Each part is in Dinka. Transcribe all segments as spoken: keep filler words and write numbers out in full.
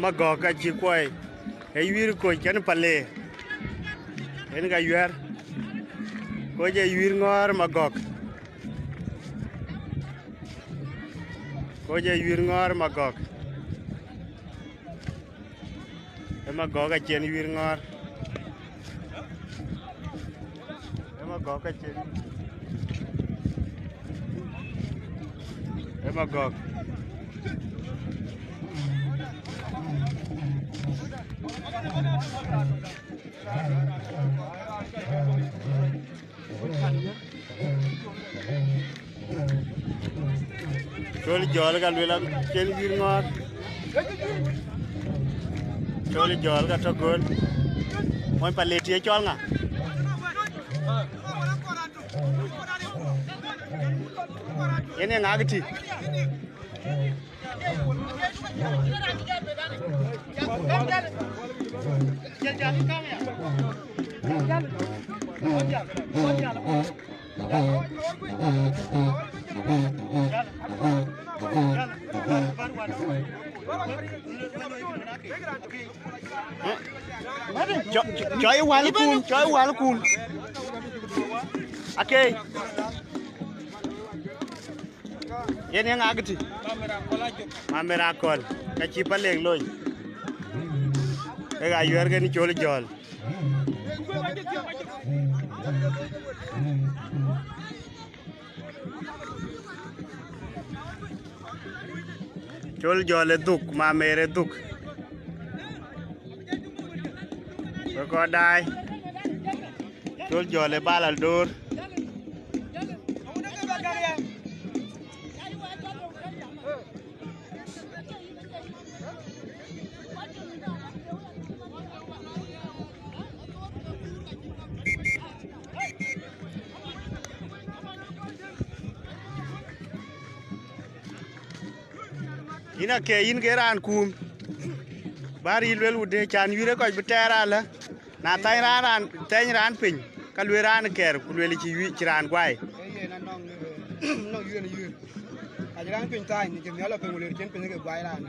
Magɔ̈k ka cï kuɔi, ee yuiir Koc kën Pale, en ka yuɛ̈r. Koc ee yuiir Ŋɔ̈ɔ̈r Magɔ̈k. Koc ee yuiir Ŋɔ̈ɔ̈r Magɔ̈k. Ee Magɔ̈k acïn yuiir Ŋɔ̈ɔ̈r. Ee Magɔ̈k acïn. Ee Magɔ̈k. Col Jɔl ka luel acïn yuiir Ŋɔ̈ɔ̈r. Col Jɔl ka tɔ̈ göl. Mony Pale ye cɔl ŋa? Yen ee ŋa kë tï? Cɔ, cɔ, cɔi wal kun, cɔi wal kun. Akei. Yen ye ŋa kë tï? Mamer Akɔl, ka cï Palek lony. Kek ayuɛ̈r kën Col Jɔl. Col Jɔl ë dhuk, Mamer ë dhuk. Wek kɔc daai. Col Jɔl ë bal adoor. Yïn akë yïn ke raan kuum. Bär yï luel wudë, can yuiir ë kɔc bï tɛɛr alä. Na thany raan, raan, thany raan piny, ka luel raan kɛɛr, ku luel cï yui-, cï raan guai. Ee yen anɔŋ, eh, nɔŋ yuiir në yuiir. Ka cï raan piny thany, cï nhial lɔ piny, ku luel cïn piny ke guai raan.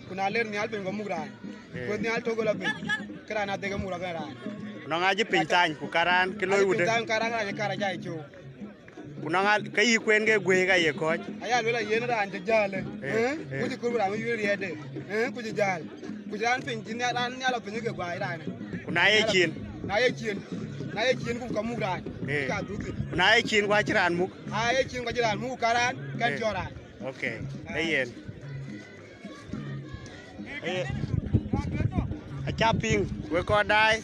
Ku na ler nhial piny, ku muk raan. Eh. Ku nhial tök lɔ piny, ke raan adhek muk rɔt ke raan. Nɔŋ acï piny thany, ku ka raan kë loi wudë. Piny thany, ka raan, raan cï kar acä cöök. Ku nɔŋ al-, ke yï kuen ke guëëi ka ye kɔ̈ɔ̈c. Aya luel ayen raan cï jäl, eh, eh, eh, ku cï kɔɔr raan wïc riɛɛtde, eh, ku cï jäl. Ku cï raan piny, cï nhial, raan nhial lɔ piny ke guai raan. Ku na ye cin. Na ye cin. Na ye cin ku ka muk raan. Eh. Ka dhuth. Ku na ye cin ku acï raan muk. A ye cin ku acï raan muk ka raan, ka, eh, cɔl raan. Okay. Ah. Ee yen. Eh, acä piŋ, wek kɔc daai.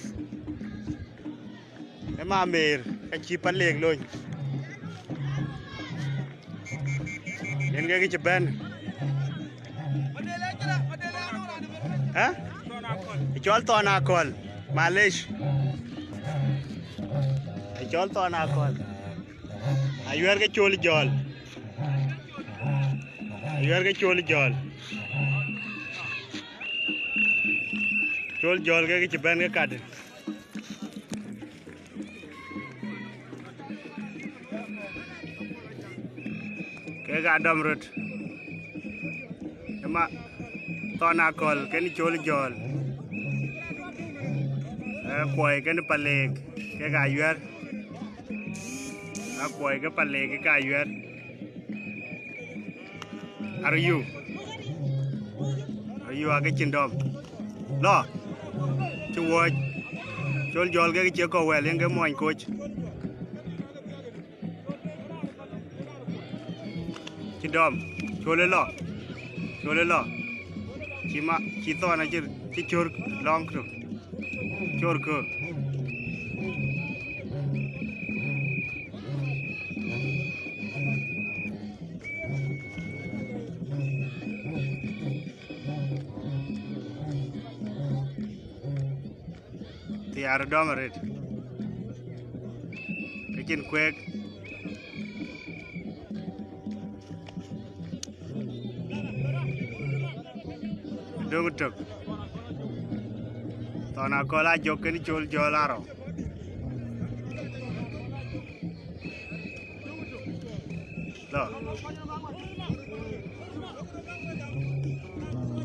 Ë Mamer, ka cï Palek lony. Yen ke kë cï bɛ̈n. Ë? Ë cɔl Thɔn Akɔl, malesh. Ë cɔl Thɔn Akɔl. Ayuɛ̈r ke Col Jɔl. Ayuɛ̈r ke Col Jɔl. Col Jɔl ke kë cï bɛ̈n ke kat. Kek aa dɔm röt. Ëma Thɔn Akɔl kën Col Jɔl. Ee, Kuɔi kën Palek kek aa yuɛ̈r. Aa, Kuɔi ke Palek kek aa yuɛ̈r. Aryu. Aryu ake cïn dɔm. Lɔ. Cï wuɔ̈c. Col Jɔl ke cie kɔ̈u wɛl, yen ke muɔny Koc. Cï dɔm. Col ë lɔ. Col ë lɔ. Cï ma, cï Thɔn acï, cï cör lɔŋ tök. Cor kö. Thiaar dɔm arëët. Ke cïn kueek. Döŋ tök. Thɔn Akɔl ajɔk kën Col Jɔl arɔ̈. Lɔ.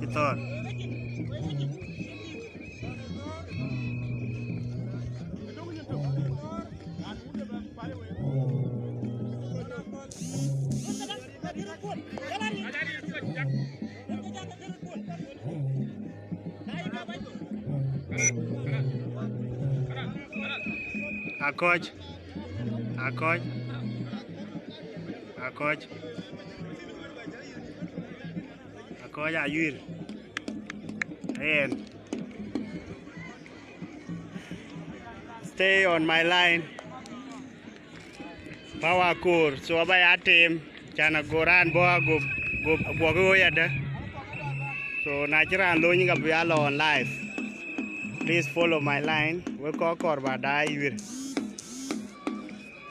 Cï Thɔn. Akɔc, akɔc, akɔc, akɔc ayuir. Yen. Stay on my line. Power core, so aba ya tem, can ago raan bɔ̈ ago, go, go, go yada. So na cï raan lony ka bï ya lɔ on live. Please follow my line. We kɔc kɔɔr ba daai yuir.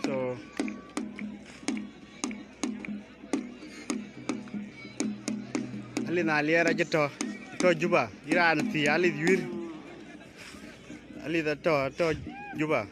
So, Alith Aliɛr acï tɔ̈, tɔ̈ Juba, yï raan thii Alith yuir. Alith atɔ̈, atɔ̈ Juba.